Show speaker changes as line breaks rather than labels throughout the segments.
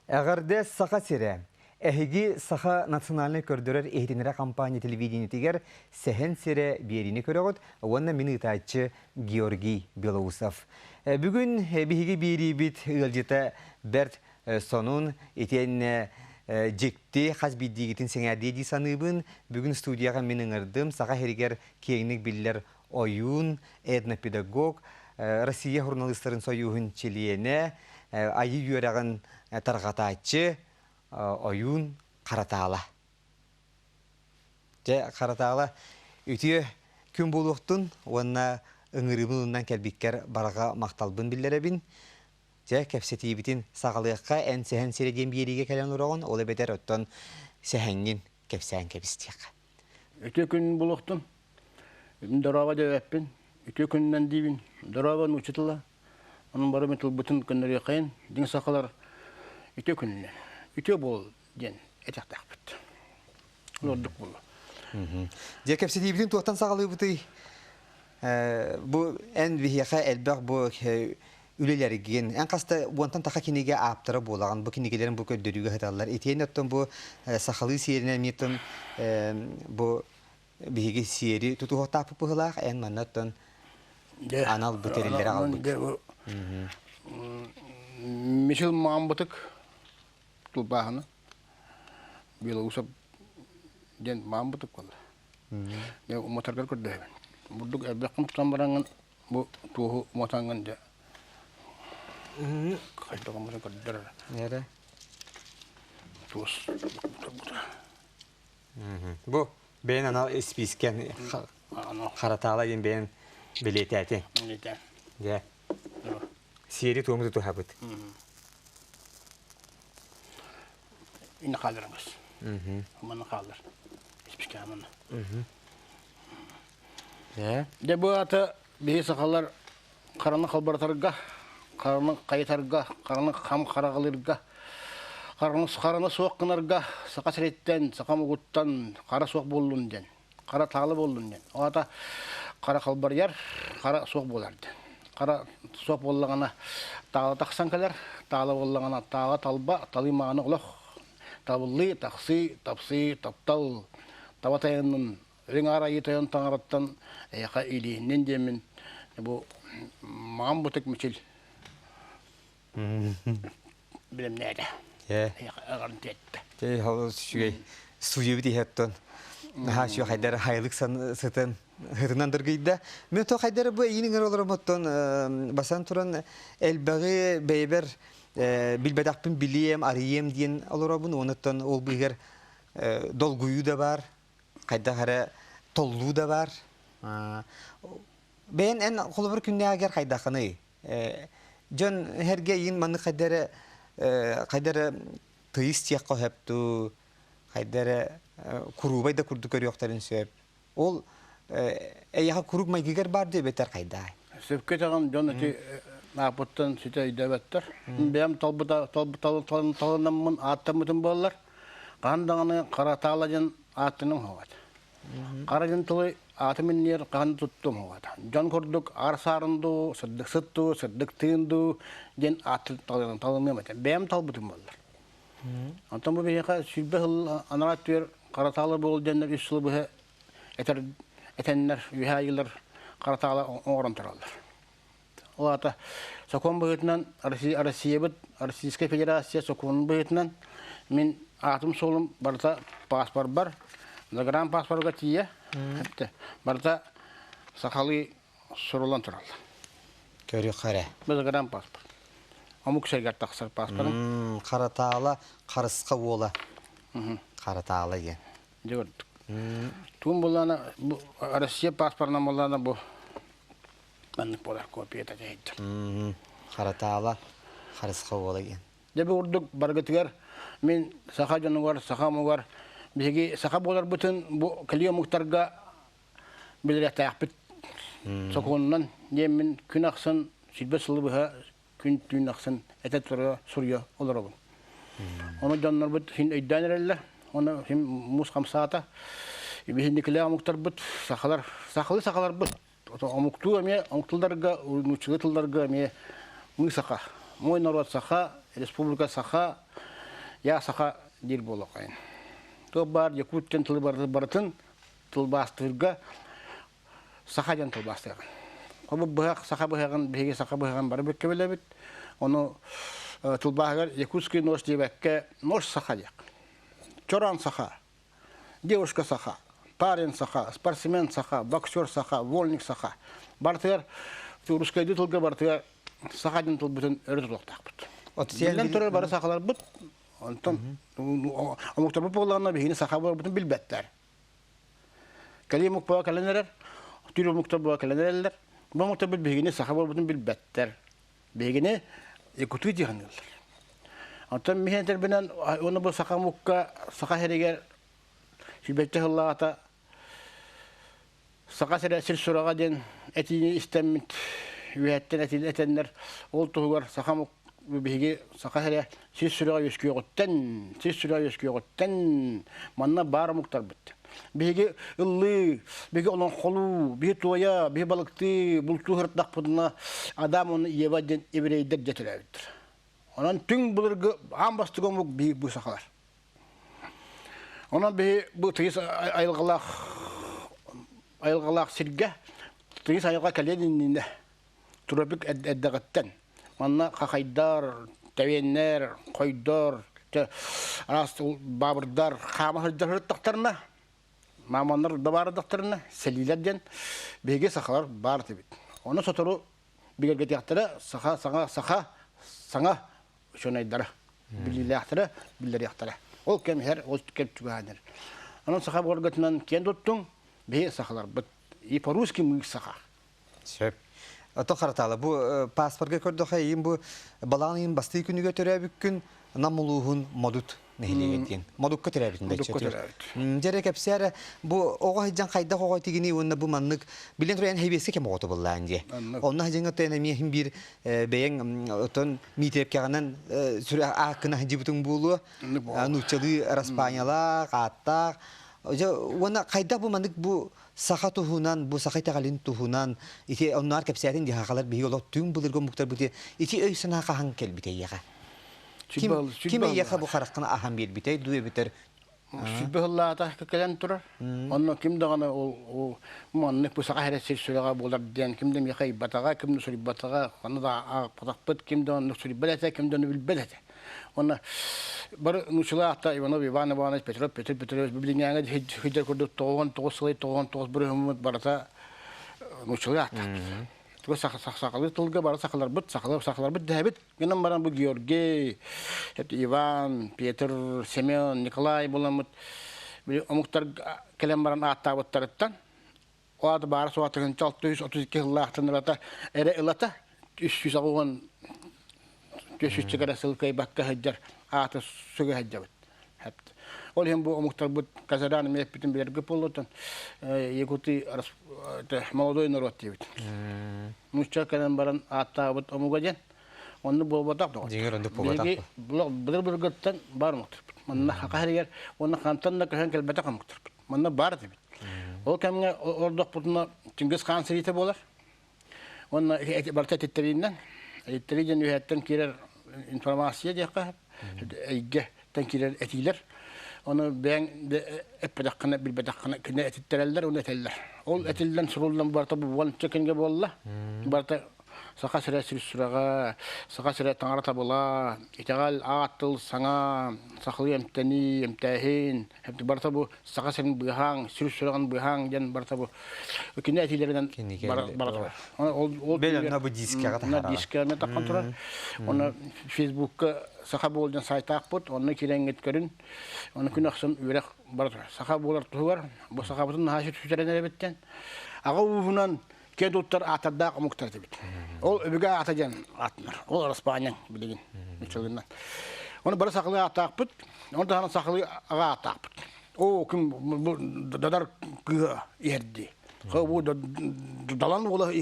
Эҕэрдэ Саха сирэ! Эһиги Саха национальнай көрдөрөр иһитиннэрэр компания телевидениетигэр Сэһэн сирэ биэриини көрөҕүт уонна мин ыытааччы Георгий Белоусов. Бүгүн биһиги биэриибит ыалдьыта бэрт сонун итиэннэ дьикти хас биирдиигитин сэҥээрдиэ дии саныыбын. Бүгүн студияҕа мин ыҥырдым Саха сиригэр киэҥник биллэр ойуун, этнопедагог, Россия суруналыыстарын сойууһун чилиэнэ, айыы үөрэҕин тарҕатааччы ойуун Харатаала. Дьэ, Харатаала, үтүө күн буолуохтун уонна ыҥырыыбын ылынан кэлбиккэр барҕа махталбын биллэрэбин. Дьэ, кэпсэтиибитин саҕалыахха, эн сэһэн сирэ диэн биэриигэ кэлэн олороҕун, ол эбэтэр оттон сэһэҥҥин кэпсээн кэбистиэххэ.
Үтүө күн буолуохтун. Дорообо диэбэппин. Үтүө күнүнэн диибин. Дорообо нуучча тыла. Онон бары мин тылбытын көннөрүөххэйин. Дьиҥ сахалар үтүө күнүнэн. Үтүө буол диэн этиэхтээхпит. Ордук буолла.
Дьэ, кэпсэтиибитин туохтан саҕалыыбытый? Бу эн биһиэхэ элбэх бу үлэлэргин, эн хаста уонтан таха кинигэ ааптара буолаҕын, бу кинигэлэрин бу көрдөрүүгэ сыталлар. Итиэннэ оттон бу сахалыы сиэринэн эмиэ бу биһиги сиэри тутуһуохтаахпыт быһыылаах, эн манна оттон анал бу тэриллэри аҕалбыт.
Мичил маамбытык тылбааһыны Белоусов диэн маамбытык буолла. Уматаргар көрдөһөбүн. Бурдук элбэххин тутан бараҥҥын бу туоһу уматаҥҥын дьэ хайдах умата көрдөр
эрэ.
Туос
Бу бэйэн анал испиискэн харатаала диэн бэйэн билиэтээтин.
Билиэтээн.
Дьэ. Сиэри туому тутуһабыт.
Инна хаалларыңыз. Манна хааллар. Испиискэ манна. Дьэ бу аата биһи сахалар хараны халбаратарга, хараны хайытарга, хараны хам хараҕалыырга, хараны, хараны суох гынарга саха сириттэн, саха омугуттан хара суох буоллун диэн, хара таалы буоллун диэн. Ол аата хара халбарыйар, хара суох буолар диэн. Хара суох буоллаҕына таала тахсан кэлэр, таала буоллаҕына таала талба, талыы мааны олох, табыллыы, тахсыы, тапсыы, таптал, таба тайанын Үрүҥ Аар Айыы Тойон таҥараттан эйиэхэ илииһиннин диэммин бу маҕан бутук мичил билимнээтэ. Эйиэхэ аҕарын тиэттэ.
Чэй үчүгэй студиябыт иһэттон наһаа үчүгэй хайдар хайылык сытын һытынан дыргыйда. Мен то хайдар бу эйиин ыҥыр олоромоттон басан туран элбэҕи бэйэбэр билбэтэхпин билиэм, арыйыам диэн олоробун. Онуттан ол быыһыгар долгуйуу да бар, хайдах эрэ толлуу да бар. Бэйэн эн холобур күннээгэр хайдахыный? Дьон эргэ иин маннык хайда эрэ хайда эрэ тыйыс диэххэ сөп дуу, хайда эрэ куруубай да курдук көрүөхтэрин сөп. Ол эйиэхэ куруук майгыгар баар дуу эбэтэр хайдаай?
Сөпкө этэҕин, дьон ити ааппыттан ситэ өйдөөбөттөр. Бэйэм талбыта талынаммын ааттаммытым буоллар, хаһан даҕаны Хара Таала диэн ааттаным уһугат. Хара диэн тылы аатым иннигэр хаһан да туттум уһугат. Дьон курдук аар саарын дуу, сырдык сыт дуу, сырдык тыын дуу диэн ааты талыныам этэ. Бэйэм талбытым буоллар. Онтон бу биһиэхэ 20 сыл анараа өттүгэр Хара Таала буол диэннэр үс сылы быһа этэр этэннэр үөһээ айыылар Хара Таала оҥорон тураллар. Ол аата сокуон быһыытынан Россиябыт Российская Федерация сокуонун быһыытынан мин аатым-суолум барыта паспорбар, загранпаспорга тиийэ барыта сахалыы суруллан тураллар.
Көрүөххэ эрэ.
Бу загранпаспорт. Омук сиригэр тахсар паспорым.
Харатаала Харысха уола. Харатаала диэн.
Дьэ көрдүк. Туун буллаана бу Россия паспорынан буллаана бу маннык буолар копията дьайдым.
Харатаала Харысха уола диэн.
Дьэ бу курдук баргытыгар мин саха дьонугар, саха омугар биһиги саха буоларбытын бу кэлии омуктарга билириэхтээхпит сокуонунан диэммин күн ахсын 20 сылы быһа күн түүн ахсын этэ тура суруйа олоробун. Ону дьоннорбут син өйдөөн эрэллэр. Оны син муус хамсаата. Биһиникилээх омуктарбыт сахалар, сахалы сахаларбыт омуктуу эмиэ омук тылларга, нууччалыы тылларга эмиэ мы саха. Мой народ саха, республика саха. Я саха диир буолуоххайын. Туох баар якут диэн тылы барытын тылбаастыырга саха диэн тылбаастыаҕын. Хобу быһах, саха быһаҕын, биһиги саха быһаҕын бары бэккэ билэбит. Ону тылбааһыгар якутский нож диэбэккэ нож саха диэх. Чорон саха, девушка саха, парень саха, спортсмен саха, боксер саха, вольник саха. Барытыгар русскайдыы тылга барытыгар саха диэн тылбытын өрө тутуохтаахпыт. Биллэн турар бары сахаларбыт, онтон омуктарбыт буоллаҕына биһигини саха буоларбытын билбэттэр. Кэлии омук буола кэлэн эрэр, түүр омуктар буола кэлэн эрэллэр. Бу омуктарбыт биһигини саха буолбутун билбэттэр. Биһигини якутыы дии саныыллар. Оттон мин этэрбинэн, уонна бу саха омукка, саха сиригэр сүүрбэччэ сыллааҕыта Саха сирэ сир сураҕа диэн этиини истэммит үөһэттэн этэннэр, ол туһугар саха омук биһиги саха сирэ сир сүрэҕэ үөскүөҕүттэн, сир сүрэҕэ үөскүөҕүттэн манна баар омуктарбыт. Биһиги ыллыы, биһиги олоҥхолуу, биһи туойа, биһи балыктыы, бултуу сырыттахпытына Адам уонна Ева диэн еврейдэр дьэ төрөөбүттэр. Онон түҥ былыргы аан бастакы омук биһиги бу сахалар. Онон биһи бу тыйыс айылҕалаах айылҕалаах сиргэ тыйыс айылҕа кэлиэн иннинэ тропик эрдэҕиттэн манна хахайдар, тэбиэннэр, хойдор, араас баабырдар хаама сылдьар сырыттахтарына, мамоннар да баардахтарына, сэлиилэр диэн биһиги сахалар баар этибит. Ону сотору бигэргэтиэхтэрэ саха саҥа саха саҥа учуонайдара билиилээхтэрэ биллэриэхтэрэ. Ол кэм иһэр, ол кэм чугаһаан иһэр. Онон саха буоргатынан киэн туттуҥ, биһи сахаларбыт. И по-русски мы саха.
Сөп. Ото харатаала бу паспорга көрдөхө ийин бу балаҕан ыйын бастыы күнүгэр төрөөбүккүн Нам улууһун Модут нэһилиэгэ диэн. Модукка төрөөбүтүн
Модукка төрөөбүт.
Дьэрэ кэпсээрэ бу оҕо сылдьан хайдах оҕо тигини уонна бу маннык билэн туран хэбиэскэ кэм оҕото буллаан дии. Онно сылдьаҥҥа тэн эмиэ иһин биир бэйэҥ отон Миитирэпкэҕинэн сүрэ ааккына сылдьыбытыҥ буолуо. Нууччалыы араспаанньалаах, ааттаах. Дьэ уонна хайдах бу маннык бу саха туһунан, бу саха итэҕэлин туһунан ити оннугар кэпсээтин дии сахалар биһиги олох түҥ былыргы омуктарбыт ити өй-санаа хаһан кэлбитэ эйиэхэ? Ким, ким эйиэхэ бу хараххын аһан биэрбитэй дуу эбэтэр
Сүрбэ сыллаата кэлэн турар. Онно ким даҕаны ол маннык бу саха эрэ сир сүрэҕэ буолар диэн ким да миэхэ ыйбатаҕа, ким да суруйбатаҕа, ханна да аахпатахпыт, ким да оннук суруйбат этэ, ким да ону билбэт этэ. Уонна бары нууччалаахта Иванов Иван Иванович, Петров Петр Петрович билиҥҥээҥи сылдьар курдук 99 сылай 99 бырыһыммыт барыта нууччалыы ааттаахпыт. Туга сахалыы тылга бары сахаларбыт, сахалар сахаларбыт дэһэбит. Гынан баран бу Георгий, Иван, Петр, Семен, Николай буламмыт омуктар кэлэн баран ааттаабыттарыттан ол аата баара суоҕа 1632 сыллаахтан ылата эрэ ылата 380 400 эрэ сыл кыайбакка сылдьар ааты сүгэ сылдьабыт. Ол иһин бу омуктарбыт Казаран эмиэ эппитин билэргэ буоллутун якуты молодой народ диэбит. Нуучча кэлэн баран ааттаабыт омуга диэн онну буолбатах доҕор.
Дьиҥэр оннук буолбатах.
Биһиги былыр-былыргыттан бар омуктарбыт. Манна хаха сиригэр уонна хантан да көһөн кэлбэтэх омуктарбыт. Манна баар этибит. Ол кэмҥэ олордохпутуна Чингис хаан сэриитэ буолар. Уонна барыта этиттэриинэн, этиттэрии диэн үөһэттэн киирэр информация диэххэ, эйгэттэн киирэр этиилэр. Ону бэйэҥ эппэтэххинэ, билбэтэххинэ кини этиттэрэллэр, уонна этэллэр. Ол этиллэн, суруллан барыта бу уонча кинигэ буолла. Барыта Саха сирэ сир сүрэҕэ, Саха сирэ таҥара табыла, итэҕэл, аат тыл, саҥа, сахалыы эмтэнии, эмтээһин, барыта бу Саха сирин быыһааҥ, сир сүрэҕин быыһааҥ диэн барыта бу кини этиилэринэн бара турар.
Ол Бэл бу дискэҕэ таһаарар.
Дискэҕэ таххан турар. Онно Фейсбукка Саха буол диэн сайтаахпыт, онно киирэҥҥит көрүн. Онно күн ахсын үөрэх бара турар. Саха буолар туһугар бу сахабытын наһаа сүтэрэн эрэбиттэн. Аҕа ууһунан киэн туттар аатардаах омуктар этибит. Ол өбүгэ аата диэн ааттанар. Ол Араспаанньаҥ билигин нуччалыынан. Ону бары сахалыы ааттаахпыт, ону таһынан сахалыы аҕа ааттаахпыт. Оо, ким бу дадар кыыһа иһэрдии. Бу далан уола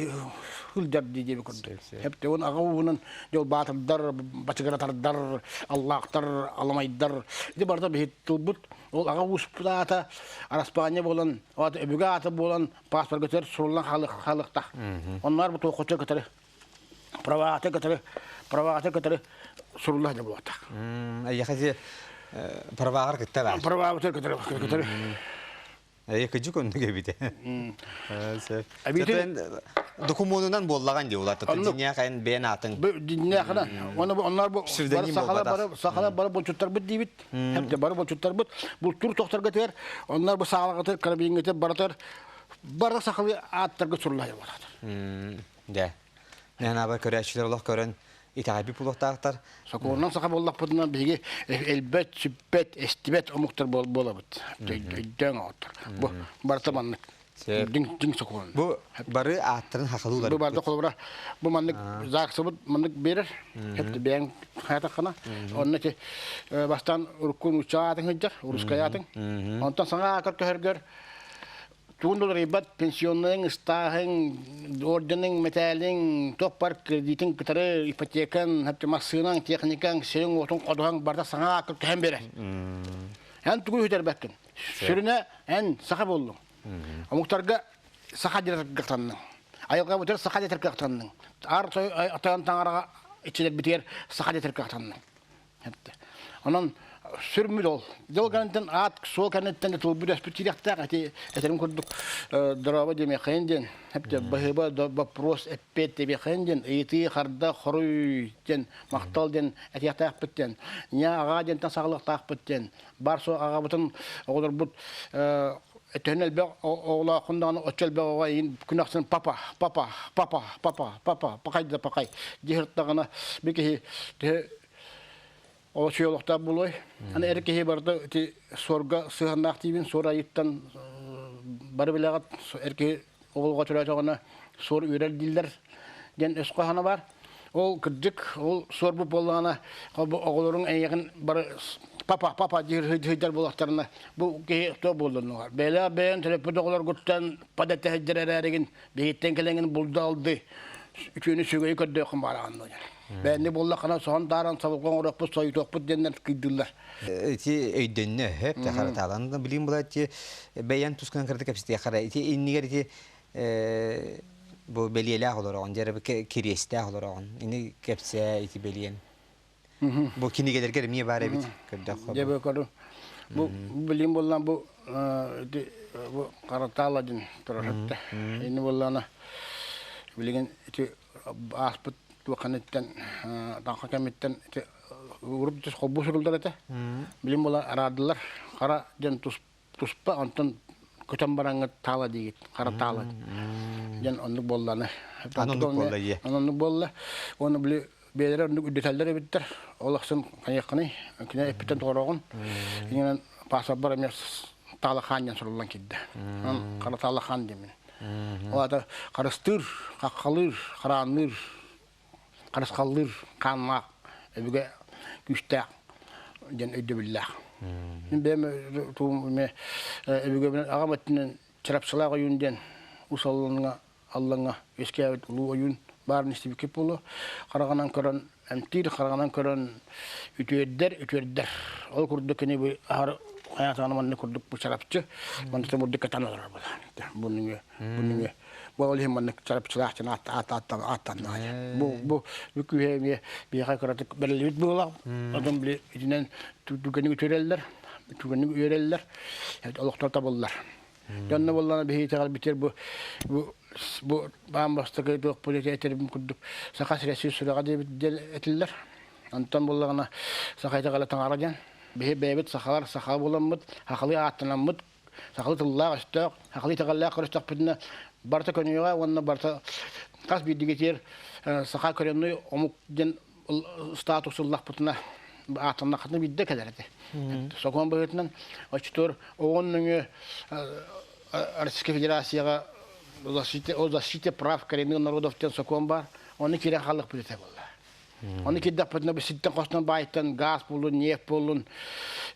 сылдьар дии диэби курдук. Хепте он аҕа ууһунан дьол баатырдар, бачыгыратардар, аллаахтар, аламайдар. Ити барыта биһи тылбыт. Ол аҕа ууспут аата Араспаанньа буолан, аата өбүгэ аата буолан паспорга төр суруллан хаалыахтаах. Онноор бу туоххочо кытары правааты кытары правааты кытары сурулла сылдьар буолуохтаах.
Эйиэхэ Праваҕар кытта баар.
Правабытыр кытары кытары.
Кыдьык оннук эбит. Сөп. Докумуонунан буоллаҕын дии улаата. Дьиҥнээх эн бэйэн аатыҥ.
Дьиҥнээхинэн. Оны оннор бу сахалар бары сахалар бары булчуттарбыт диибит. Хепте бары булчуттарбыт. Бултур тохторго тигэр, оннор бу саалаҕытыр, карабиҥҥытыр барытар бары сахалыы ааттарга суруллар буолар.
Дэ. Наһаа көрөөччүлэр олох көрөн итэҕэйбит буолуохтаахтар.
Сокуонунан саха буоллахпытына биһиги элбэт, сүппэт, эстибэт омуктар буолабыт. Өйдөөн оҕоттор. Бу барыта маннык. Дьиҥ дьиҥ сокуон.
Бу бары ааттарын хахалуулар.
Бу барда холобура бу маннык ЗАГСыбыт маннык биэрэр. Хепти бэйэҥ хайатаххына. Онно ити бастаан урукку нуучча аатын сылдьар, русскай аатын. Онтон саҥа аакар көһөргөр Тугун да уларыйбат пенсионнайыҥ, ыстааһыҥ, орденыҥ, мэтээлиҥ, туох бар кредитиҥ кытары ипотекаҥ, массыынаҥ, техникаҥ, сириҥ-уотуҥ, ходуһаҥ барыта саҥа аакка түһэн биэрэр. Эн тугу үтэрбэккин. Сүрүнэ эн саха буоллуҥ. Омуктарга саха диэн кыахтанныҥ. Айылҕабытыгар саха диэн кыахтанныҥ. Аар тойон таҥараҕа иччилэрбитигэр саха диэн кыахтанныҥ. Онон сүрмүт ол. Дьыл кэнниттэн аат суол кэнниттэн тылбыт өспүт киириэхтээх ити этэрим курдук дорообо диэмиэххэйин диэн эптэ баһыыба вопрос эппиэт диэмиэххэйин диэн ыйытыы харда хоруй диэн махтал диэн этиэхтээхпит диэн ньаа аҕаа диэнтэн саҕалыахтаахпыт диэн бар суох аҕабытын оҕолорбут төһөн элбэх оҕолооххун даҕаны оччо элбэх оҕо эйин күн ахсын папа папа папа папа папа пакай да пакай дии сырыттаҕына бу киһи төһө олочуй олохтоох буолуой аны эр киһи барыта ити суорга сыһыаннаах диибин суор айыттан бары билэҕит эр киһи оҕолго төрөөтөҕүнэ суор үөрэр дииллэр диэн өс хоһооно баар Ол кырдьык, ол суорбут буоллаҕына, оҕолоруҥ эйиэхин бары папа, папа диир сылдьар буоллахтарына, бу киһи туох буоллунугар. Бэйэлээх бэйэҥ төрөппүт оҕолоргуттан падэтэ сылдьар эрээригин, биһиттэн кэлэҥин булду алды, үтүөнү сүгэйи көрдөөххүн баараҕын диэн. Бэйэнни буоллаххына соһон тааран соболго оҥоруохпут, сойутуохпут диэннэр кыйдыыллар.
Ити өйдөннө, хөп, тахаратаалан билим була ити бэйэн тускунан кырды кэпсэтиэххэ ити иннигэр ити бу бэлиэлээх олороҕун дьэ кириэстээх олороҕун ини кэпсээ ити бэлиэн бу кинигэлэргэр эмиэ баар эбит көрдөххө
дьэ бу көрү бу билим буоллан бу ити бу Харатаала диэн турар ини буоллаана билигин ити ааспыт туохханыттан таҥха кэмиттэн ити урут холбуу суруллар этэ билим буола араардылар хара диэн тус туспа онтон көтөн бараҥҥыт таала диигит хара таала диэн оннук буолланы
оннук буолла ийэ
оннук буолла уонна били бэйэлэрэ оннук үрдэтэллэр эбиттэр ол ахсын хайыаххыный кини эппиттэн тоҕороҕун инэн паспорбар эмиэ таала хаан диэн суруллан киирдэ онон хара таала хаан диэммин ол аата харыстыыр хаххалыыр хараанныыр харысхаллыыр хааннаах өбүгэ күүстээх диэн өйдөбүллээх. Мин бэйэм туум эмиэ өбүгэбинэн аҕам өттүнэн Чарапчылаах ойуун диэн Уус Аллаҥҥа Аллаҥҥа үөскээбит улуу ойуун баарын истибиккит буолуо. Хараҕынан көрөн эмтиир, хараҕынан көрөн үтүөрдэр, үтүөрдэр. Ол курдук кини бу аһар хайаатаҕына маннык курдук бу чарапчы маннык бурдук кэтэн олорор буолар. Бу нөҥүө, бу нөҥүө Бу ол иһин маннык чарапчылаах дьон ааттанна. Бу бу бу күүһэ эмиэ биһиэхэ кыратык бэриллибит буолар. Онон били итинэн түгэни үтүрэллэр, түгэни үөрэллэр, олохтор табыллар. Дьонно буоллаҕына биһиги итэҕэлбитигэр бу бу бу аан бастакы туохпут этэрим курдук Саха сирэ сир сүрэҕэ диэбит диэн этиллэр. Онтон буоллаҕына саха итэҕэлэ таҥара диэн. Биһи бэйэбит сахалар саха буоламмыт, сахалыы ааттанаммыт сахалыы тыллаах-өстөөх, сахалыы итэҕэллээх көрүстэхпитинэ барыта көнүөҕэ уонна барыта хас биирдиигитигэр саха коренной омук диэн статус ыллахпытына ааттаннаххытына биирдэ кэлэр этэ. Сокуон быһыытынан оччотугар оҕон нөҥүө Российскай Федерацияҕа о защите прав коренных народов диэн сокуон баар. Ону киирэн хаалыахпыт этэ буолла. Ону киирдэхпитинэ бу сиртэн хостон баайтан гаас буоллун, нефть буоллун,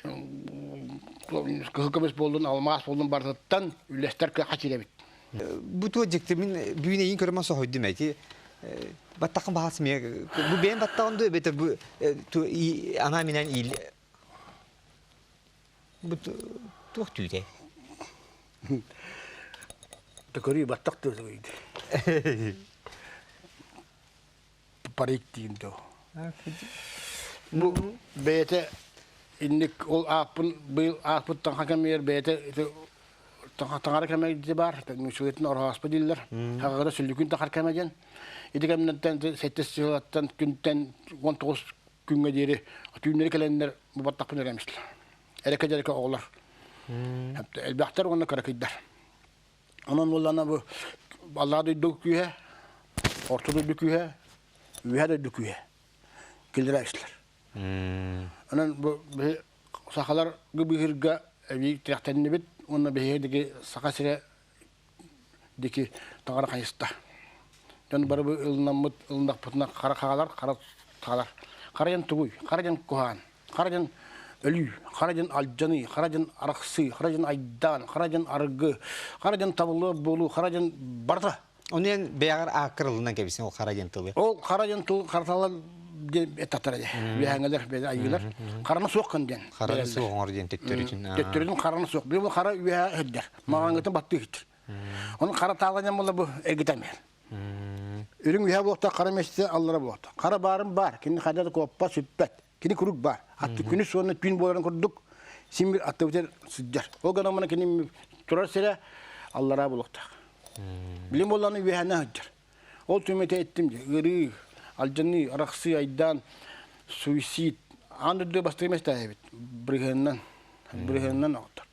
кыһыл көмүс буоллун, алмаас буоллун барытыттан үллэстэр кыахха киирэбит.
Бу туо дьикти мин бүгүн эйин көрөмөн соһуйдум эти баттахым баһас мие бу бэйэм баттаҕым ду эбэтэр бу анаа минэн иил бу туох түүтэй
Төкөрүү баттах тыа парик диин доо. Бу бэйэтэ инник ол ааппын быйыл ааппыттан хакамыйар бэйэтэ таҥара кэмэ баар нууччалыытын ороһооспо дииллэр хаҕыра сүллүкүн тахар кэмэ диэн ити кэмнэртэн сэттис сылаттан күнтэн 19 күҥҥэ диэри түүннэри кэлэннэр бу баттахпын өрөмүстүлэр эрэкэ дьэрэкэ оҕолор элбэхтэр уонна кыракыйдар онон буоллаана бу аллаа дойду күүһэ орто дойду күүһэ үөһэ дойду күүһэ киллэрээччилэр онон бу сахалар быыһырга эбии тирэхтэннибит уонна биһиги диги Саха сирэ дики таҥара хайыста. Дьон бары бу ылынаммыт ылыннахпытына хара хаалар, хара хаалар. Хара дьон тугуй? Хара дьон куһаан, хара дьон өлүү, хара дьон алдьаныы, хара дьон арахсыы, хара дьон айдаан, хара дьон аргы, хара дьон табыллыа буолуу, хара дьон барыта.
Ону эн бэйэҕэр ааккырылынан кэбисин ол хара диэн тылы.
Ол хара диэн тыл хараталар диэн этаттара дии. Үөһээҥҥилэр, бэйэ айыылар. Хараны суох гын диэн.
Хараны суох оҥор диэн төттөрүтүн.
Төттөрүтүн хараны суох. Бу хара үөһээ сылдьар. Маҕаҥҥытын баттыы сылдьар. Оны хара таала диэн буолла бу эргитэн биэр. Үрүҥ үөһээ буолуохтаах, хара миэстэ аллара буолуохтаах. Хара баарын баар, кини хайда да куоппат, сүппэт. Кини куруук баар. Атты күнүс уонна түүн буоларын курдук син бир аттыбытыгар сылдьар. Ол гынан мана кини турар сирэ аллараа буолуохтаах. Билим буоллаҕына үөһээнэ сылдьар. Ол түмэтэ эттим дии, ыарыы, алдьаныы, арахсыы, айдаан, суицид, аан дойдуга бастакы миэстээбит бырыһыанынан, бырыһыанынан оҕоттор.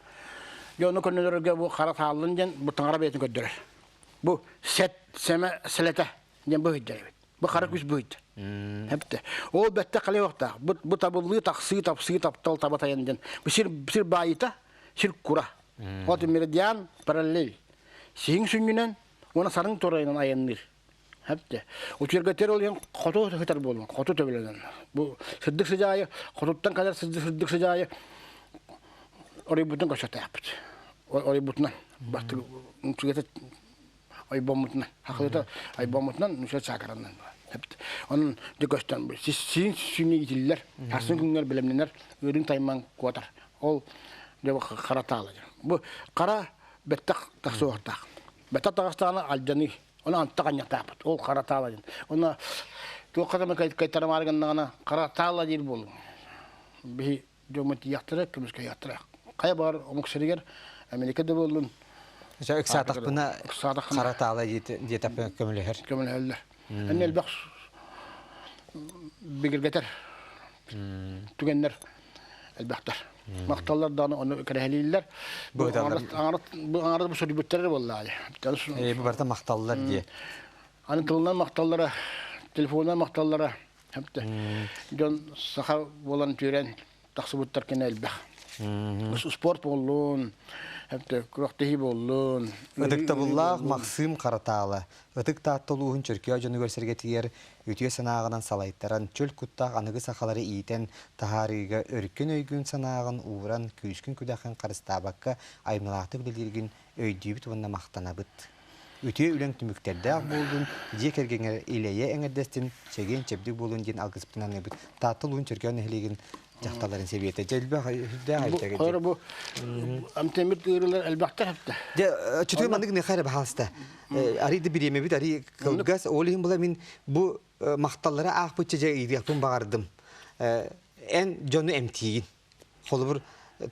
Дьэ ону көннөрөргө бу хара тааллын диэн бу таҥара бэйэтин көрдөрөр. Бу сэт, сэмэ, сэлэтэ диэн бу сылдьар эбит. Бу хара күс быһыйда. Эпте. Ол бэтте халыахтаах. Бу бу табыллыы, тахсыы, тапсыы, таптал, таба тайан диэн. Бу сир сир баайыта, сир кура. Вот меридиан параллель. Сиһиҥ сүнньүнэн уонна сарыҥ турайынан айанныыр. Эпте. Утуергатер ол иһин хоту сытар буолуон, хоту төбөлөнөн. Бу сырдык сыдьаайы, хотуттан кэлэр сырдык сыдьаайы оройбутун көсөтөөппүт. Оройбутунан бастык ойбоммутунан хахыта ойбоммутунан нуша чакаранан онон дьэ көстөн сиин сүүнэ итиллэр сарсын күнгэр бэлэмнэнэр ыырын тайман куотар ол дьэ хара таала бу хара бэттэх тахсыахтаах бэттэх таҕыстаҕына алдьаныы ону антах анньахтаахпыт ол хара таала диэн онно туохха да кайтарамаары гыннаҕына хара таала диир буолуҥ биһи дьоммут тиийэхтэрэ, көмүскэйэхтэрэ. Хайа баҕар омук сиригэр Америка да буоллун
Дьэ, ыксаатахпына хара таала диэтэхпинэ көмөлөһөр.
Көмөлөһөллөр. Эн элбэх бигэргэтэр түгэннэр элбэхтэр. Махталлар даҕаны ону кэрэһэлииллэр. Бу аҥарат бу суруйбуттар буоллаа.
Бу барыта махталлар дии.
Аны тылынан махталлара, телефонунан махталлара Дьон саха буолан түүрэн тахсыбыттар кэнэ элбэх. Спорт буоллун, күрэхтэһии буоллун.
Ытыктабыллаах Махсыым Харатаала, Ытык Таатта улууһун Чөркөөх дьонугар сэргэтигэр үтүө санааҕынан салайтаран, чөл куттаах аныгы сахалары иитэн таһаарыыга өркөн өйгүн санааҕын ууран, күүскүн-күдэххин харыстаабакка аймалаахтык үлэлииргин өйдүүбүт уонна махтанабыт. Үтүө үлэҥ түмүктэрдээх буоллун, дьиэ кэргэҥҥэр илэйэ эҥэрдэстин, чэгиэн-чэбдик буолун диэн алгыспытын аныыбыт. Таатта улуун Чөркөөн нэһилиэгин дьахталларын сэбиэтэ. Дьэ, элбэх үрдээх айта.
Бу бу амтемит ыарыылар элбэхтэр хэптэ.
Дьэ, чөтүө маннык нехэ эрэ баһаалыста. Арый да бириэмэбит, арый кылгас. Ол иһин була мин бу махталлары аахпытча дьэ ыйытыахпын баҕардым. Эн дьону эмтиигин. Холобур,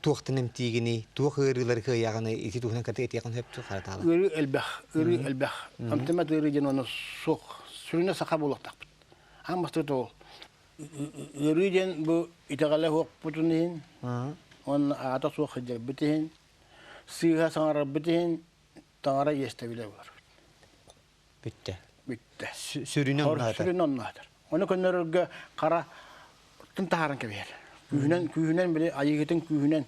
туохтан эмтиигиний, туох ыарыылары кыайаҕыный, ити туһунан кытта этиэххин сөп дуо, Харатаала?
Ыарыы элбэх, ыарыы элбэх. Амтамат ыарыы диэн ону суох. Сүрүнэ саха буолуохтаахпыт. Аан бастакы ол. Ыарыы диэн бу итэҕэлэ суохпутун иһин, уонна аата суох сылдьарбыт иһин, сыыһа саҥарарбыт иһин таҥара иэстэбилэ буолар.
Бүттэ.
Бүттэ.
Сүрүнэ онно
Сүрүнэ онно Ону көннөрөргө хара тын таһааран кэбиһэр. Күүһүнэн, күүһүнэн били айыгытын күүһүнэн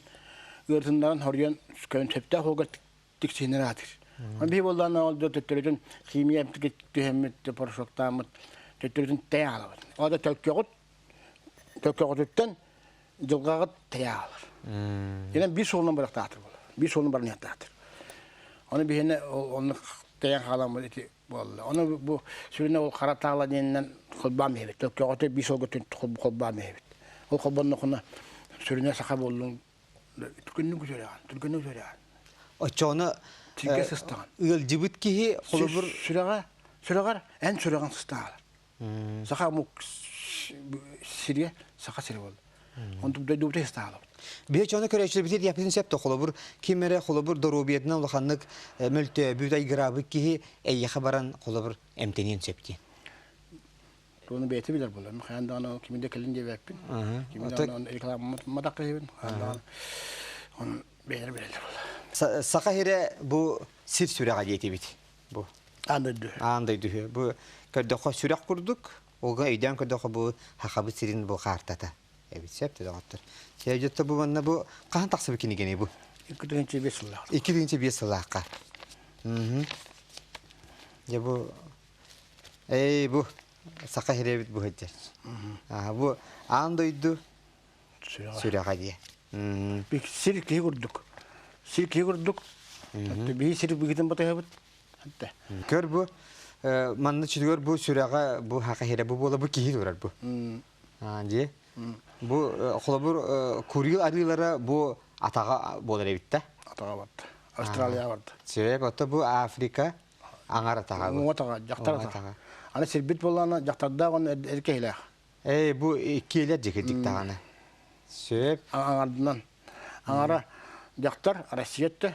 ыартыннаран хоруйан сөптөөх уолга тиксиһинэр аатыр. Оны биһи буоллаана ол төттөрүтүн химия эмтики түһэммит, порошоктааммыт төттөрүтүн тэйэ аалабыт. Ол да төлкөҕүт төлкөҕүтүттэн дьылҕаҕыт тэйэ аалар. Инэн биир суолунан барахтаатыр буолар. Биир суолунан барыныахтаатыр. Ону биһиэнэ оннук тэйэн хааламмыт ити буолла. Ону бу сүрүнэ ол хара таала диэнинэн холбоон иһэбит. Төлкөҕөтө биир суолга холбоон иһэбит. Ол холбоннохуна сүрүнэ саха буоллун түргэнник үтүөрэҕин, түргэнник үтүөрэҕин.
Оччоҕуна
Сиргэ сыстаҕын.
Ыалдьыбыт киһи холобур
сүрэҕэ сүрэҕэр эн сүрэҕин сыстаҕалар. Саха омук сириэ саха сирэ буолла. Онтум дойдубута истаалабыт.
Биһи чону көрөөччүлэрбитигэр диэхпитин сөп да холобур ким эрэ холобур доруобуйатынан улаханнык мөлтөөбүт айгыраабыт киһи эйиэхэ баран холобур эмтэниэн сөп диэн.
Туону бэйэтэ билэр буолар. Хайаан даҕаны кими да кэлин диэбэппин. Кими даҕаны рекламамматах киһибин. Хайаан даҕаны оны бэйэлэрэ билэллэр буолар.
Саха сирэ бу сир сүрэҕэ диэтибит. Бу.
Аан дойду.
Аан дойду. Бу көрдөххө сүрэх курдук, олга өйдөөн көрдөххө бу Хахабыт сирин бу каартата. Эбит сөп доҕоттор. Сээдьэтте бу манна бу хаһан тахсыбыт кинигэний бу?
2005 сыллаах.
2005 сыллаахха. Дьэ бу Эй, бу саха сирэбит бу сылдьар. Бу аан дойду сүрэҕэ диэ.
Сир киһи курдук. Сир киһи курдук. Биһи сир бигитин батыһабыт.
Көр бу манна чүтүгэр бу сүрэҕэ бу хака сирэ бу буола бу киһи турар бу. Дии. Бу холобур Курил арыылара бу атаҕа буолар эбит да.
Атаҕа барда. Австралия барда.
Сөп, ото бу Африка Аҥар атаҕа.
Уҥа атаҕа, дьахтар атаҕа. Аны сирбит буоллаҕына дьахтардаах уонна эр киһилээх.
Ээ, бу иккиэлэр дьикирдик даҕаны. Сөп.
Аҥардынан. Аҥара дьахтар Россия өттө.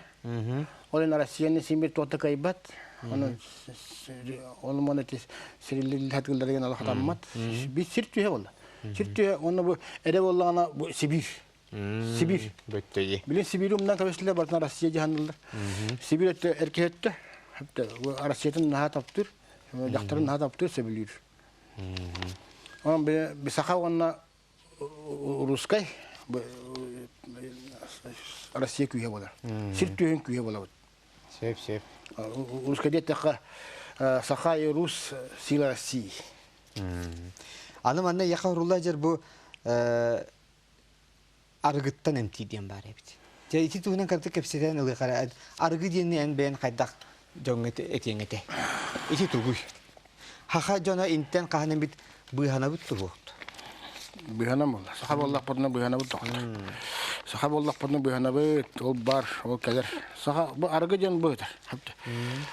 Ол иһин Россияны син бир туохта кыайбат. Оны оны мону сириллиллэр ала хатаммат. Бир сир түһэ буолла. Сир түһэ онно бу эрэ буоллаҕына бу Сибирь. Сибирь.
Бөттөйи.
Билин Сибирь умнан кэбистилэр барытын Россия дьаһаныллар. Сибирь өттө эркиһ өттө. Россиятын наһаа таптыыр, дьахтарын наһаа таптыыр, сөбүлүүр. Онон саха уонна русскай Россия күүһэ буолар. Сир түһүн күүһэ буолабыт.
Сөп, сөп.
Русскай диэтэххэ саха и рус сила России.
Аны манна яха урула дьэр бу арыгыттан эмтиир диэн баар эбит. Дьэ ити туһунан кырдьык кэпсэтэн ылыахара арыгы диэни эн бэйэн хайдах дьоҥҥо этиэҥ этэ? Ити тугуй? Хаха дьоно интэн хаһан эмит быыһанабыт туһуохт.
Быыһанан буолла. Саха буоллахпытына быыһанабыт доҕоттор. Саха буоллахпытына быыһанабыт, ол бар, ол кэлэр. Саха бу арыгы диэн быһытар.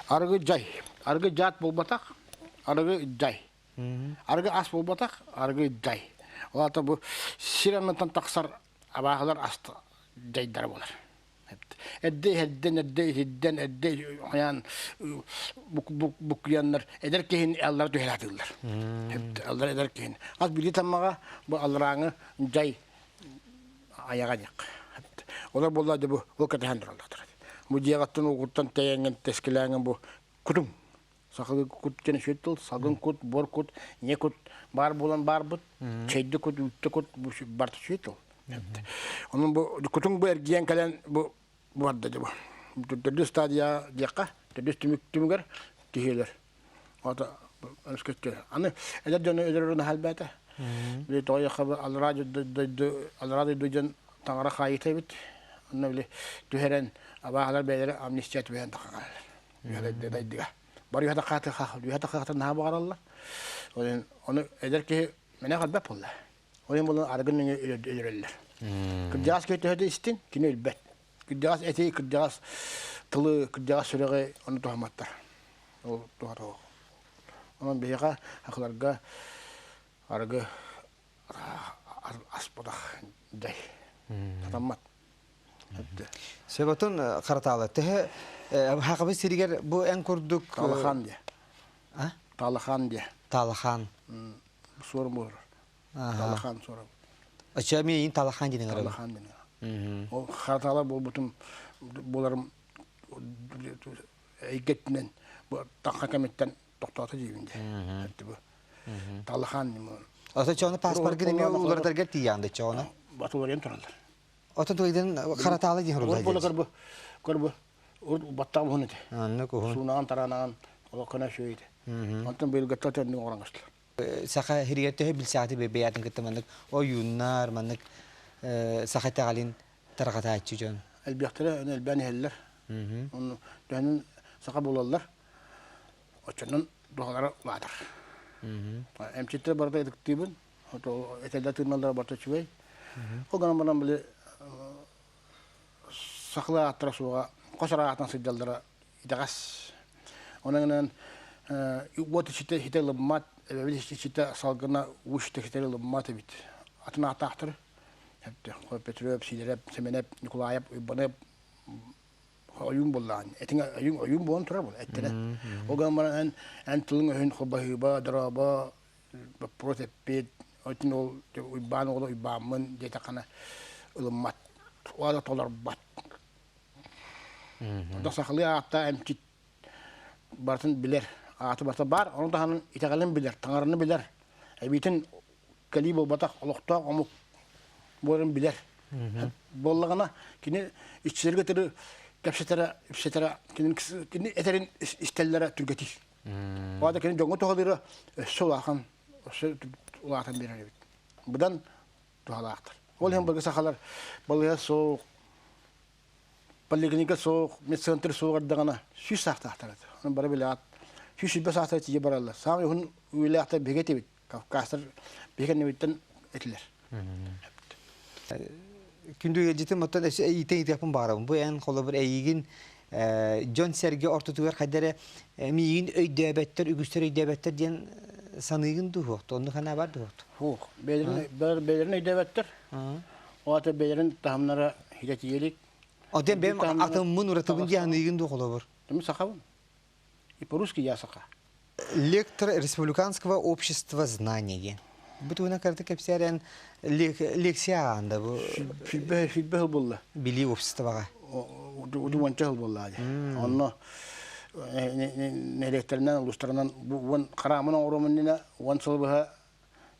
Арыгы дьай. Арыгы дьаат буолбатах, арыгы дьай. Арыгы ас буолбатах, арыгы дьай. Ол аата бу сир анныттан тахсар абааһылар ас дьайдара буолар. Эрдэ иһэрдэн, эрдэ иһирдэн, эрдэ хайаан буккуйаннар эдэр киһини аллара түһэр атыыллар. Аллара эдэр киһини. Ас били таммаҕа бу алларааҥы дьай айаҕа диэх. Олор буолла бу ол кэтэһэн тураллар. Бу дьиэҕиттэн угуттан тэйэҥҥин тэскилээҥҥин бу кутуҥ Сахалыы кут диэн үчүгэй тыл, салгын кут, буор кут, ийэ кут баар буолан баарбыт, чэйди кут, үүттэ кут бу барыта үчүгэй тыл. Онон бу кутуҥ бу эргийэн кэлэн бу барда дьэ бу. Төрдүс стадия диэххэ, төрдүс түмүк түмүгэр киһилэр. Ото Аны эдэр дьону өлөрөрүн аһалбаата. Били тоҕойохха аллараа дойду аллараа дойду дьон таҥара хаайыта эбит. Онно били түһэрэн абааһылар бэйэлэрэ амнистия түбэһэн тахалар. Үһэ дайдыга. Бары үһэ тахааты үһэ тахааты наһаа баҕараллар. Ол ону эдэр киһи мэнэ халбат буолла. Ол иһин буолан арыгын нөҥүө өлөрөллөр. Кырдьаҕас киһи төһө да истин, кини өлбөт. Кырдьаҕас эти, кырдьаҕас тылы, кырдьаҕас сүрэҕи ону туһамматтар. Ол туһата Онон биһиэхэ сахаларга арыгы аспатах дьай. Сатаммат.
Сөботун харатаалы төһө хақыбы сиригэр бу эн курдук
Таалахан диye. А? Таалахан диye.
Таалахан.
Суорум буолар. Таалахан суорум.
Оча мен Таалахан диэн
Таалахан диэн. Ол харатаала буолбутум буоларым эйгэтинэн бу таҥха кэмиттэн тохтоото диибин дии. Бу Таалахан
Ото чону паспоргын эмиэ уларытаргар тиийэҕин чону.
Батуларыйан тураллар.
Отон туйдан харатаалы диэн
хуруллар. Була көрбү көрбү баттаҕым уһун этэ.
Аннык уһун.
Суунаан таранаан олоххо үчүгэй этэ. Онтон быйылгыттан төннүк оҥорон көстүлэр.
Саха сиригэр төһө билсэҕити бэйээтин кытта маннык ойууннар, маннык саха итэҕэлин тарҕатааччы дьон.
Элбэхтэрэ элбээн иһэллэр. Онно төһөнөн саха буолаллар, оччонон духалара улаатар. Эмчиттэр барыта ытыктыыбын, этэллэр тыыналлара барыта үчүгэй. Ол гынан баран били сахалыы ааттара суоҕа хос араатынан сылдьаллара итэҕэс. Онон уот иччитэ итэ ылыммат, эбэбит иччитэ салгына уу иччитэ ылыммат эбит. Атын ааттаахтары. Петров, Сидоров, Семенов, Николаев, Уйбанов ойуун буоллаҕын. Этиҥ ойуун ойуун буолан турар буол эттэрэ. Ол гынан баран эн эн тылыҥ өһүн баһыыба, дорообо, боппуруос эппит, отун ол Уйбаан оҕоло Уйбааммын диэтэххинэ ылыммат, уола толорбот. Онтон сахалыы ааттаах эмчит барытын билэр, ааты барыта баар, ону таһынан итэҕэлин билэр, таҥараны билэр, эбиитин кэлии буолбатах олохтоох омук буоларын билэр. Буоллаҕына, кини иччилэргэ өтөрү кэпсэтэрэ, ипсэтэрэ, кини, кини этэрин истэллэрэ түргэтиир. Ол кини дьоҥҥо туһалыыра өссө улахан, өссө улаатан биэрэр эбит. Быдан туһалаахтар. Ол иһин былыргы сахалар балыыһа суох, поликлиника суох, медцентр суох эрдэҕинэ 100 саастаахтар этэ. Оны бары билэҕит. 120 саастар тиийэ бараллар. Саамай уһун үйэлээхтэр биһиги этибит. Кавказтар биһиги кэннибиттэн этилэр.
Күндү ыалдьытым оттон өссө иитэн иитиэхпин баҕарабын. Бу эн холобур эйигин дьон-сэргэ ортотугар хайда эрэ миигин өйдөөбөттөр, үгүстэр өйдөөбөттөр диэн саныыгын дуу Оннук санаа бар дуу
Суох. Бэйэлэрин өйдөөбөттөр. Ол аата бэйэлэрин таһымнара хитэтийэлик.
Отен бэйэм атыммын уратыбын дии саныыгын дуу холобур?
Мин сахабын. И по-русски я саха.
Лектор Республиканского общества знания. Бу туһунан карта кэпсээрэн лекция аанда бу.
Сүлбэ сүлбэ хыл булла.
Билии обществоҕа.
Удуманча хыл булла. Онно нэһилиэктэринэн, улуустарынан уон хараамын оҥоруом иннинэ уон сыл быһа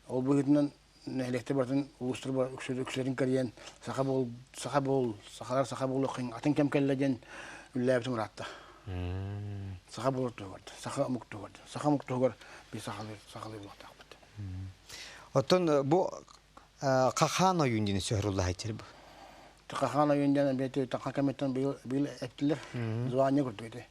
ол быһыытынан нэһилиэктэр барытын улуустар үксүлэрин кэрийэн саха буол саха буол сахалар саха буолуоххун атын кэм кэллэ диэн үллээбитим ыраатта. Саха буолар туһугар, саха омук туһугар, саха омук туһугар би сахалыы сахалыы буолуохтаахпыт.
Оттон бу Хахаан ойуун диэн сөһөруллаһайтер бу.
Хахаан ойуун диэн бэйти таха кэмиттэн быйыл быйыл эттилер. Звание курдук ити.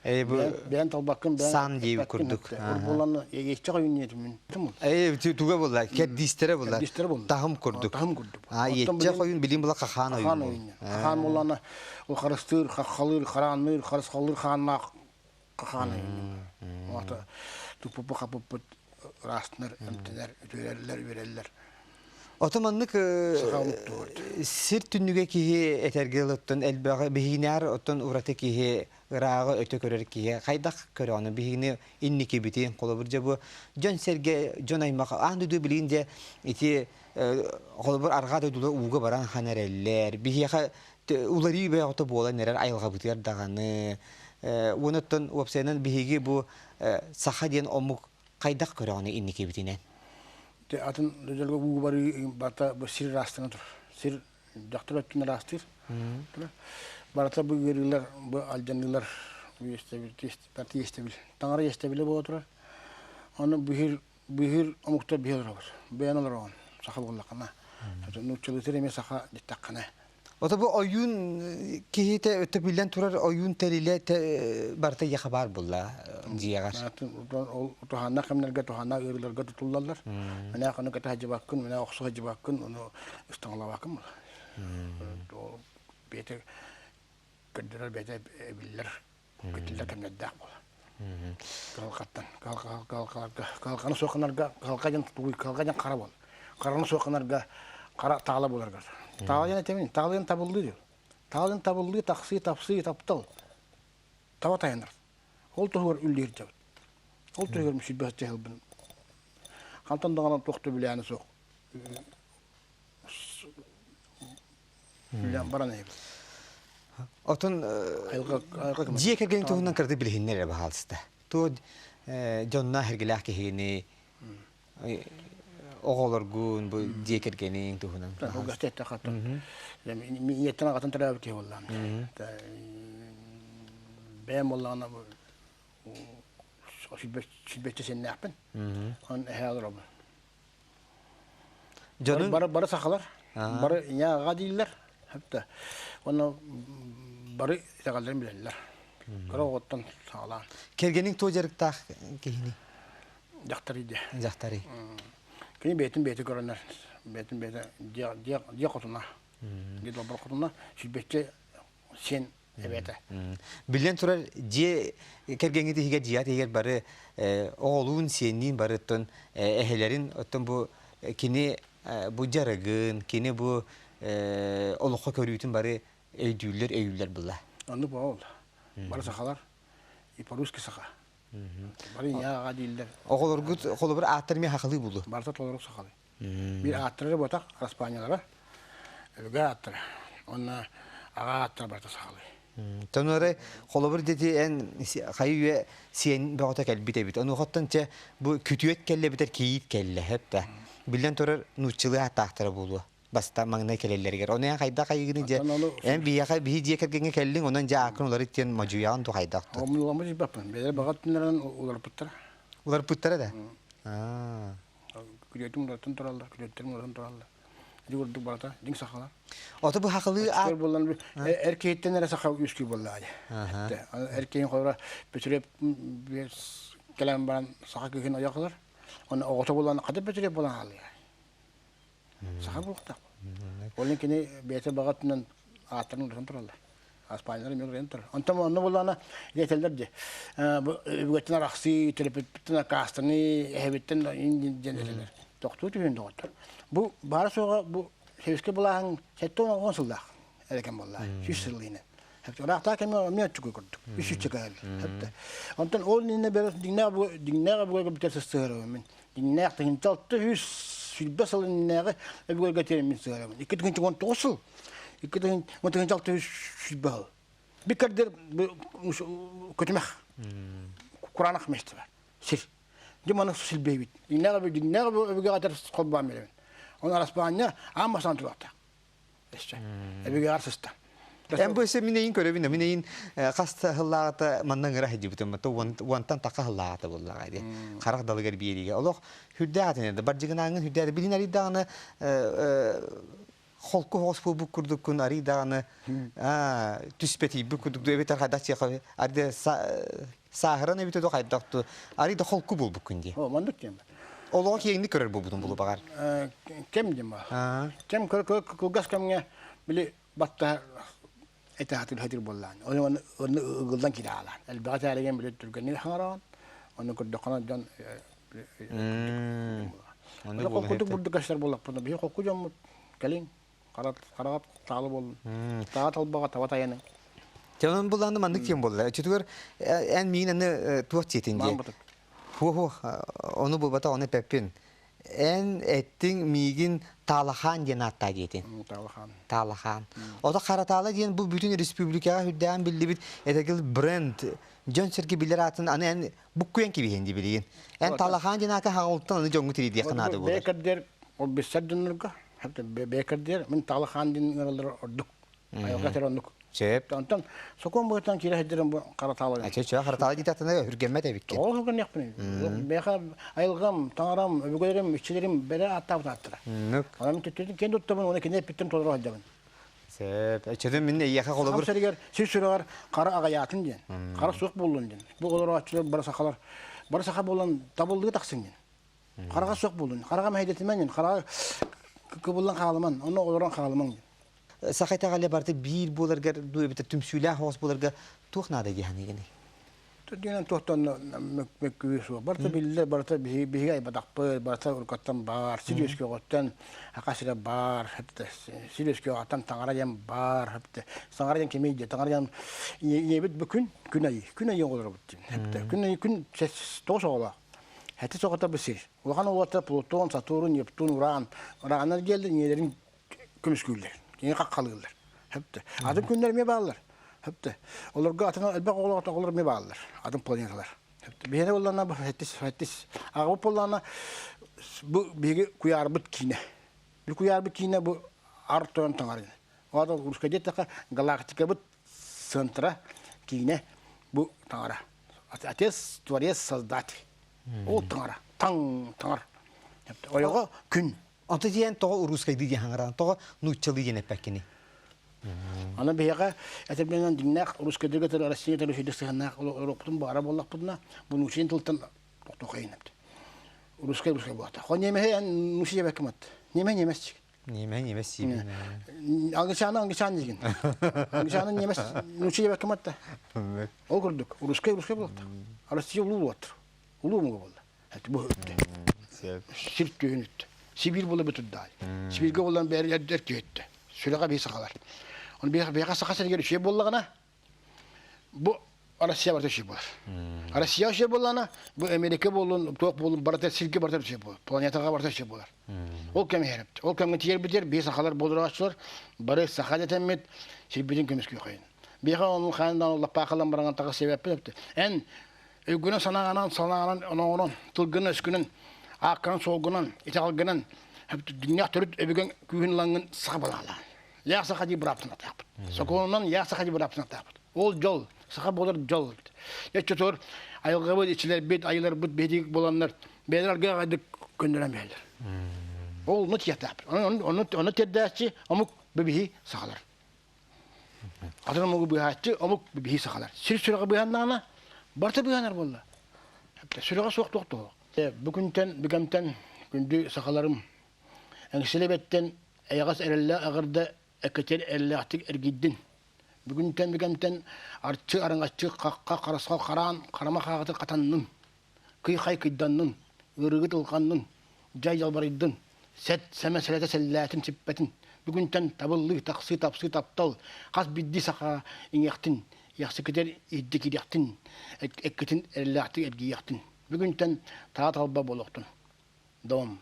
Э бу
бэйэн талбаккын бэйэн
сан диэбит курдук.
Буолан еччэх ойуун диэтим мин.
Э туга буолла кэрдиистэрэ буолла.
Кэрдиистэрэ буолла.
Таһым курдук.
Таһым курдук.
А еччэх ойуун билим була хахаан
ойуун. Хахаан ойуун. Хахаан буоллана ол харыстыыр, хаххалыыр, хараанныыр, харысхаллыыр хааннаах хахаан ойуун. Ота туппуппу хапыппыт ыраастынар, эмтэнэр, үтүөрэллэр, үөрэллэр.
Ото маннык сир түннүгэ киһи этэргэ оттон элбэҕи биһигинээр оттон ураты киһи ырааҕы өтө көрөр киһи хайдах көрөҕүнү биһигини инникибитин холобур дьэ бу дьон сэргэ дьон аймах аан дойду билигин дьэ ити холобур арҕаа дойдулар ууга баран хан эрэллэр биһиэхэ уларыы бөҕөтө буолан эрэр айылҕабытыгар даҕаны уонуттан уопсайынан биһиги бу саха диэн омук хайдах көрөҕүнү инникибитинэн?
Атын дьолго уу барыы барыта бу сир ыраастана турар. Сир дьахтар өттүн ыраастыыр. Барыта бу ыарыылар, бу алдьаныылар иэстэбил, барыта иэстэбил. Таҥара иэстэбилэ буола турар. Аны быһыыр быһыыр омуктар биһи олоробут. Бэйэн олороҕун, саха буоллаххына. Нууччалыытыр эмиэ саха диттаххына.
Ото бу ойуун киһитэ өттө биллэн турар ойуун тэрилэ барыта ийэхэ баар булла дьиэҕэр.
Ол туһааннаах кэмнэргэ туһааннаах ыарыыларга тутуллаллар. Менә аны кэтэ сылдьыбаккын, менә охсо сылдьыбаккын, ону ыстаҥалаабаккын була. Ол бэйэтэ көрдөрөр бэйэтэ биллэр көтүллэр кэмнэрдээх буола. Кыһалҕаттан, кыһалҕаларга, кыһалҕаны суох гынарга, кыһалҕа диэн тугуй, кыһалҕа диэн хара буол. Хараны суох гынарга хара таала буоларгар. Таала диэн этэмин, таала диэн табыллыы диэн. Таала диэн табыллыы, тахсыы, тапсыы, таптал. Таба тайанар. Ол туһугар үллиир дьабыт. Ол туһугар мүсүйбэт дьаһалбын. Хантан даҕаны туох да билээни суох. Үлэм баран эбит.
Отон дьиэ кэргэн туһунан кырды билиһиннэр эрэ баһаалыста. Туо дьонно эргилээх киһини оҕолоргун бу дьиэ кэргэниҥ туһунан.
Ийэттэн аҕатын төрөөбүт киһи буоллаҕым. Бэйэм буоллаҕына сүүрбэччэ сэннээхпин. Онон эһээ олоробун.
Дьонун
Бары, бары сахалар, бары ийэ аҕа дииллэр. Хапта. Уонна бары итэҕэллэрин билэллэр. Кыра оҕоттон саҕалаан.
Кэргэниҥ туох дьарыктаах киһини?
Дьахтар идэ.
Дьахтары.
Кини бэйэтин бэйэтэ көрөнөр. Бэйэтин бэйэтэ дьиэ, дьиэ, дьиэ хотуна. Дьиэ долбор хотуна. Сүүрбэччэ сиэн эбэтэ.
Биллэн турар, дьиэ кэргэҥҥит иһигэр, дьиэҕит иһигэр бары оҕолуун, сиэнниин бары оттон эһэлэрин, оттон бу кини бу дьарыгын, кини бу олоххо көрүүтүн бары өйдүүллэр, өйүүллэр була.
Оннук ол. Бары сахалар. И по-русски саха. Бары ийэ дииллэр.
Оҕолоргут холобур ааттар эмиэ сахалыы булу.
Барыта толору сахалыы. Биир ааттара ботах Араспаанньалара, өбүгэ ааттара. Онно аҕа ааттара барыта сахалыы.
Тоноры холобур дети эн хайы үйэ сиэн бөҕөтө кэлбит эбит. Онуохаттан чэ бу күтүөт кэллэ битэр кийиит кэллэ хэп Биллэн турар нууччалыы ааттаахтара буолуо. Баста маҥнай кэлэллэригэр. Ону эн хайдах айыгыны дьэ эн биһиэхэ биһи дьиэ кэргэҥҥэ кэллиҥ, онон дьэ ааккын уларыт диэн модьуйаҕын ту хайдах ту.
Омуламмыт илбэппин. Бэйэлэр баҕа өттүнэрин уларыппыттара.
Уларыппыттара да? Аа.
Күрүөтүм уларытан тураллар, күрүөттэрим уларытан тураллар. Ити курдук барыта дьиҥ сахалар.
Ото бу сахалыы
аат буолан эр киһиттэн эрэ саха үөскүү буоллаҕа дии. Эр киһин холобура Пөтүрүөп кэлэн баран саха кыыһын ойох ылар. Оны оҕото буолан хата Пөтүрүөп буолан хаалыа. Саха буолуохтаах. Ол кини бэйэтэ баҕатынан ааттарын уларытан тураллар. Аспаанньалар эмиэ уларыйан турар. Онтон онно буоллаҕына этэллэр дии. Бу өбүгэттэн арахсыы, төрөппүттэн аккаастаныы, эһэбиттэн диэн этэллэр. Тохтуу түһүн доҕоттор. Бу баара суоҕа бу сэбиэскэй былааһын 70 сыллаах эрэкэн буоллаа. 100 сыл иһинэн. Ыраахтаа кэмҥэ эмиэ оччугуй курдук. Үс сүүсчэ кэлэр. Онтон ол иннинэ дьиҥнээх дьиҥнээх өбүгэ бүтэр сыстыһарым мин. Дьиҥнээх тыһыынча 620 сыл иннинээҕи өбүгэлэргэ тиэрэммин сыһарабын. 2019 сыл, 2620 сыл. Би кэрдэр көтүмэх кураанах миэстэ бар. Сир. Дьэ маны силбэйбит. Дьиҥнээх дьиҥнээх өбүгэҕэ этэр холбоон биэрэбин. Оны Араспаанньа аан бастаан туруохтаах. Өссө. Өбүгэҕэр сыста.
Эн бу өссө мин эйин көрөбүн, мин эйин хас сыллааҕыта манна ыҥыра сылдьыбытым, уонтан таха сыллааҕыта буоллаҕа дии. Харах далыгар биэриигэ. Олох хүрдээх этин бардьыгынааҥҥын хүрдээх билин арый даҕаны холку соҕус буолбут курдуккун арый даҕаны түспэтийбит курдук эбэтэр хайдах диэхэ арый сааһыран эбитэ да хайдах арый да холку буолбуккун дии.
О, маннык диэн.
Олоҕу киэҥник көрөр буолбутун булу баҕар.
Кэм диэн баар. Кэм кылгас кэмҥэ били баттаһар этэ хатыр хатыр буоллаан. Оны оны ыгылдан кире аалаан. Элбэҕи тээригэн били түргэнник хаҥараҕын. Оны көрдөххүнэ дьон Оны холкутук бурдук көстөр буоллахпына биһи холку дьоммут кэлин хараҕат таалы буоллун. Таға талбаҕа таба тайаның.
Онон буллааны маннык тиэн буолла. Чутугар эн миин аны туох тиэтин дии. Ху-ху, ону булбата, ону эппэппин. Эн эттиҥ миигин Таалахаан диэн ааттаа диэтин.
Таалахаан.
Таалахаан. Ото Харатаала диэн бу бүтүн республикаҕа үрдээн биллибит этэгил бренд дьон-сэргэ билэр аатын аны эн буккуйан кибиһин дии билигин. Эн Таалахаан диэн аата хаҥылтан аны дьоҥҥу тириэрдиэххэ наада буолар.
Бэкэрдэр ол билсэр дьоннорго бэкэрдэр мин Таалахаан диэн ыҥыраллара ордук. Айылҕа этэр оннук.
Сөп.
Онтон сокуон быһыытынан киирэ сылдьарым бу Харатаала.
Ача Харатаала диэтэхтэнэ үргэммэт эбиккин.
Ол үргэмиэхпин. Миэхэ айылҕам, таҥарам, өбүгэлэрим, иччилэрим бэрэ ааттаабыт ааттара. Онон төттөрүтүн киэн туттабын уонна кини эппиттэн толоро сылдьабын.
Сөп. Өчөдөн мин эйиэхэ холобур.
Сахам сиригэр сир сүрэҕэр хара аҕайаатын диэн, хара суох буоллун диэн. Бу олорооччулар бары сахалар, бары саха буолан табыллыы тахсын диэн. Хараҕа суох буоллун, хараҕа мэһэйдэтимэн диэн, хараҕа кыбыллан хаалыман, онно олорон хаалымаҥ диэн.
Саха итэҕэлэ барыта биир буоларгар дуу эбэтэр түмсүүлээх оҕус буоларга туох наада дии саныыгыный?
Диэн туохтан мөккүһүү суох. Барыта биллэр, барыта биһиги айбатахпыт, барыта уруккаттан баар, сир үөскүөҕүттэн аха сирэ баар, сир үөскүөҕүттэн таҥара диэн баар, таҥара диэн кимий диye, таҥара диэн ийэбит бу күн, күн айыы, күн айыы оҕолоробут диэн. Күн айыы күн тоҕус оҕолоох. Хэти соҕото бу сир. Улахан уолаттар Плутон, Сатурн, Нептун, Уран. Урааннар келди, ийэлэрин көмүскүүллэр, кини хаххалыыллар. Хөптө. Атын күннэр эмиэ бааллар. Хөптө. Олорго атын элбэх оҕолоох оҕолор эмиэ бааллар. Атын планеталар. Хөптө. Биһиэнэ буоллаҕына бу сэттис сэттис. Аҕабыт буоллаҕына бу биһиги куйаарбыт киинэ. Бу куйаарбыт киинэ бу ар тойон таҥарын. Ол русская диэтэххэ галактикабыт центра киинэ бу таҥара. Отец, творец, создатель. Ол таҥара. Таҥ таҥар. Ойоҕо күн.
Онто диэн тоҕо уруускайдыы диэн хаҥыраан, тоҕо нууччалыы диэн эппэккиний?
Аны биһиэхэ этэрбинэн дьиҥнээх русскайдыга тыл Россия тылы сүдү сыһыаннаах олороппутун баҕара буоллахпытына, бу нуучча тылтан тохтуохайын эбит. Русскай русскай буолта. Хо немеһи эн нуучча диэбэккин мат. Немеһи немесчик.
Немеһи немес сиибин.
Англичаны англичан диигин. Англичаны немес нуучча диэбэккин матта. Ол курдук русскай русскай буолта. Россия улуу буолтар. Улуу муга буолла. Бу сир түһүн үттэ. Сибиир буола бүтүрдаай. Сибииргэ буолан бэйэр эрдэр киһиттэ. Сүрэҕэ бии сахалар. Оны биһиэхэ саха сиригэр үчүгэй буоллаҕына, бу Россия барыта үчүгэй буолар. Россия үчүгэй буоллаҕына, бу Америка буоллун, туох буоллун, барыта сиргэ барыта үчүгэй буолар. Планетаҕа барыта үчүгэй буолар. Ол кэм иһэрипт. Ол кэмҥэ тиийэрбитигэр бии сахалар буолурааччылар бары саха дэтэммит сирбитин көмүскүөхайын. Биһиэхэ onun хаанынан лаппаахалан баран таҕыс сиэбэппит. Эн өйгүнэн санаанан санаанан оноҕунан тылгынан өскүнэн ааккынан суолгунан итэҕэлгинэн дьиҥнээх төрүт өбүгэҥ күүһүн ылаҥҥын саха балаалаан яах саха дии быраптын атаахпыт сокуонунан яах саха дии быраптын атаахпыт ол дьол саха буолар дьол эччотугар айылҕабыт иччилэрбит айыларбыт биһиги буоланнар бэйэлэр аргыаҕайдык көннөрөн биһэллэр ол ону тиэртээхпит ону ону тиэрдээччи омук биһи сахалар Атын омугу быыһааччы омук биһи сахалар. Сир сүрэҕэ быыһаннаҕына, барыта быыһанар буолла. Сүрэҕэ суох туох туох. Бу күнтэн, бүгэмтэн күндү сахаларым, эҥсилэбэттэн эйэҕэс эрэллээх эҕэрдэ эккэтиэр эрэллээхтик эргийдин. Бүгүнтэн бүгэмтэн арчы араҥаччы хахха харысхал хараан харама хааҕыты хатаннын. Кый-хай кыйданнын, ыарыыгыт ылҕаннын, дьай дьалбарыйдын, сэт сэмэ сэлэтэ сэллээтин сиппэтин, бүгүнтэн табыллыы, тахсыы, тапсыы, таптал, хас биирдии саха иҥиэхтин, иэхсикитэр иирдэ киириэхтин, эккитин эрэллээхтик эргийиэхтин. Бүгүнтэн таа талба буолуохтун. Дом.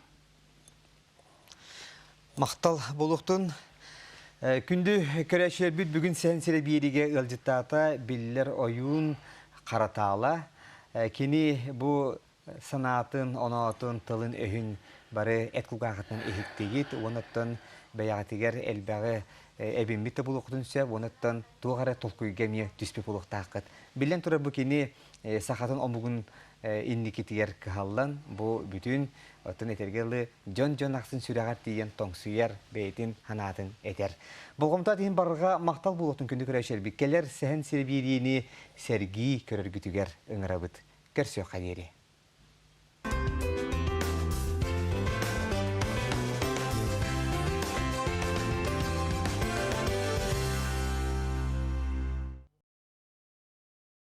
Махтал буолуохтун. Күндү көрөөччүлэрбит бүгүн Сэһэн сирэ биэриигэ ыалдьыттаата биллэр ойуун Харатаала. Кини бу санаатын, оноотун, тылын-өһүн бары эт кулгаахытынан иһиттигит уонна бэйэҕитигэр элбэҕи эбиммит да буолуоххутун сөп, уонна туох эрэ толкуйга эмиэ түспүт буолуохтааххыт. Биллэн турар, бу кини сахатын омугун инникитигэр кыһаллан, бу бүтүн, оттон этэргэ дылы, дьон-дьон ахсын сүрэҕэр тиийэн тоҥсуйар, бэйэтин санаатын этэр. Болҕомто иһин барҕа махтал буолуохтун күндү көрөөччүлэрбит. Кэлэр сэһэн сири биэриини сэргии көрөргүтүгэр ыҥырабыт. Көрсүөххэ диэри.